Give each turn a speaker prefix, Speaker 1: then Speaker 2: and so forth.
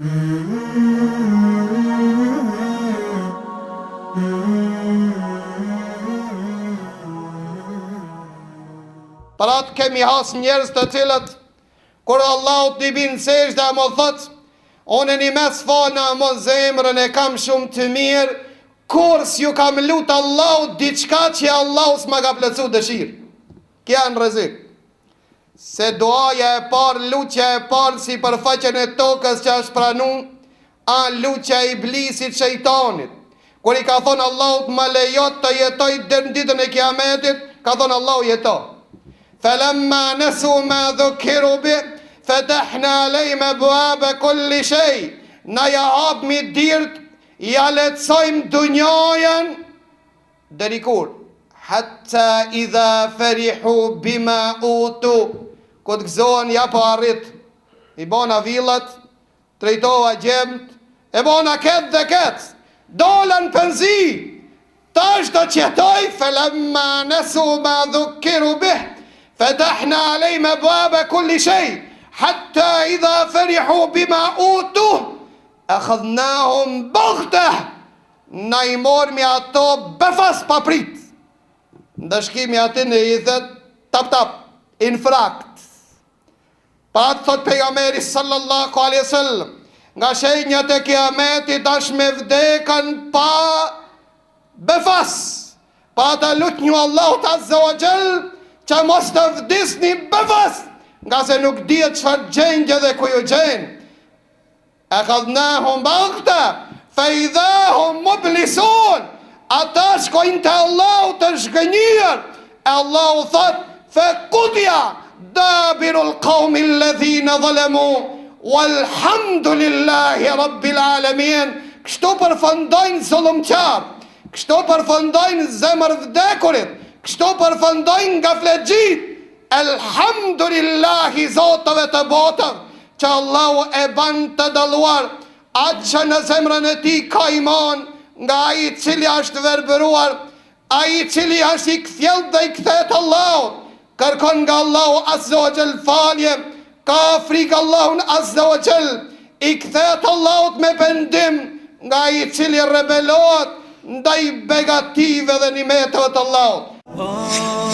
Speaker 1: Për atë kemi has njerëz të cilët Kur Allahut i bin sexhde amo thot Unë nime s'falna amo zemrën e kam shumë të mirë Kurrë s'ju kam lut Allahut diçka që Allahu s'ma ka plotësu dëshirë Ky a në rrezik Se duaja e parë lutja e parë sipërfaqen e tokës që është pranu A lutja e iblisit shejtanit Kur i ka thonë Allahut më lejo të jetoj deri në ditën e kiametit Ka thonë Allahu jeto Felemma nesu ma dhukkiru bih Fetahna alejhim ebuabe kulli shej Na ja hapmi dyrt Ja lehtësojmë dunjajen Deri kur Hatta idha ferihu bima utu Kur të gëzohen ja po arrit I bona villat Trajtova djemt, e bona ketë dhe ketë, dola në penzi, tash do të jetoj, felemma nesu ma dhukkiru bih, fetahna alejhim ebuabe kulli shej, hatta idha ferihu bima utu, ekhadhnahum baghteh, na i mormi ato befas pa prit. Ndëshkimi aty i thet, tap tap, infrakt. Për atë thot pejgamberi sallallahu alaihi wasallam, nga shenjat e kiametit asht me vdekën pa befas. Për atë lutnju Allahut azza wa jall që mos të vdisni befas, ngase nuk dihet çfarë gjendje dhe ku ju gjen. Ekhadhnahum baghta, fe idha hum mublisun, ata shkojnë te Allahu të zhgënjyer, e Allahu thot, fe kutia dabirul kaumi ledhine dhalemu, walhamdulillahi rabbil alemin, kështu përfundojnë zullumqarët, kështu përfundojnë zemërvdekurit, kështu përfundojnë gafletxhitë, Elhamdulillahi zotëve të botëve që Allahu e ban të dalluar atë që në zemrën e tij ka iman nga ai i cili është verbëruar ai i cili është i kthjellët dhe i kthehet Allahut kërkon nga Allahu azza wa jall falje ka frikë Allahun azza wa jall i kthehet Allahut me pendim nga ai i cili rebelohet ndaj begative dhe nimeteve të Allahut.